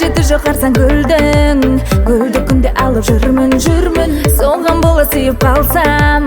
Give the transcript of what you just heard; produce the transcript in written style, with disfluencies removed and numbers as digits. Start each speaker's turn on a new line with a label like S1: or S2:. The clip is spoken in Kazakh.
S1: Қажеті жоқ арзан гүлдің. Гүлді күнде алып жүрмін, жүрмін. Соған бола сүйіп қалсам.